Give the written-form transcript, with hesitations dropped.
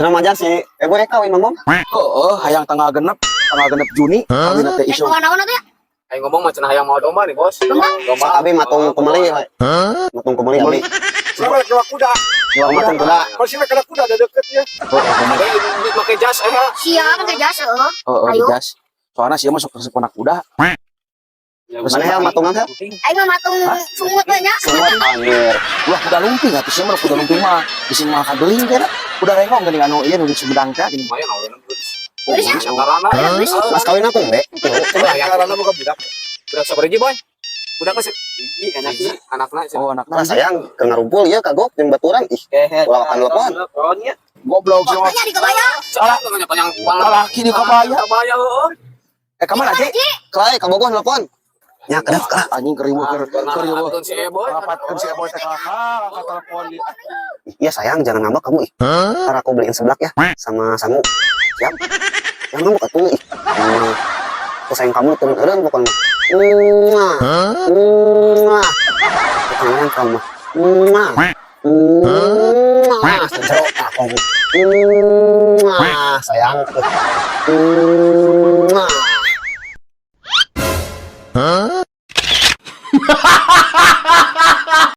Senang aja sih. Eh, gue kawin, Mang Bom. Oh, hayang tanggal 6, tanggal 6 Juni kawin teh Eh, isu. kumaha naon atuh ya? Ayo ngomong mah cenah hayang mau domba nih, Bos. Domba? Domba. Abi matung kumeli we. Matung kumeli abi. Sama nyewa kuda. Matung kuda. Kalau sini kada kuda ada deket ya. Ada ini pakai jas eh. Siap pakai jas heuh. Oh, Ayo. jas. Soalnya sih masuk ke sekolah kuda. Mana ya matungan ya? Aing mah matung sungut we nya. Semua anjir. Wah, kuda lumping atuh sih mah kuda lumping mah bisi mah kageling kira. Kuda rengong geuning anu ieu nu di Sumedang teh geuning. Lumayan aweuna. Oh, Geus ya? geus, oh. Karana. Mas kawin aku be. Karena bukan budak. Budak sabaraha Boy? Budak ke hiji anakna. Anakna. Oh, anakna. Lah sayang keur ngarumpul ieu kagok jeung baturan ih. Ulah makan telepon. Goblok sih mah. Pokoknya di kebaya. Salah yang Lalaki di kabaya. Kabaya heueuh. Eh, kamana sih? Kelai ka Bogor telepon. Ya kedap kalah. Anjing keriweuh keur keriweuh. Si Eboy. Rapatkeun si Eboy teh kakak ka telepon di. Iya sayang, jangan ngambek kamu ih. Ntar aku beliin seblak ya sama sangu. Siap. Jangan ngambek atuh ih. Aku sayang kamu turun eureun pokoknya. Muah. Muah. Tangan kamu. Muah. Muah. Sejero aku. Muah. Sayang.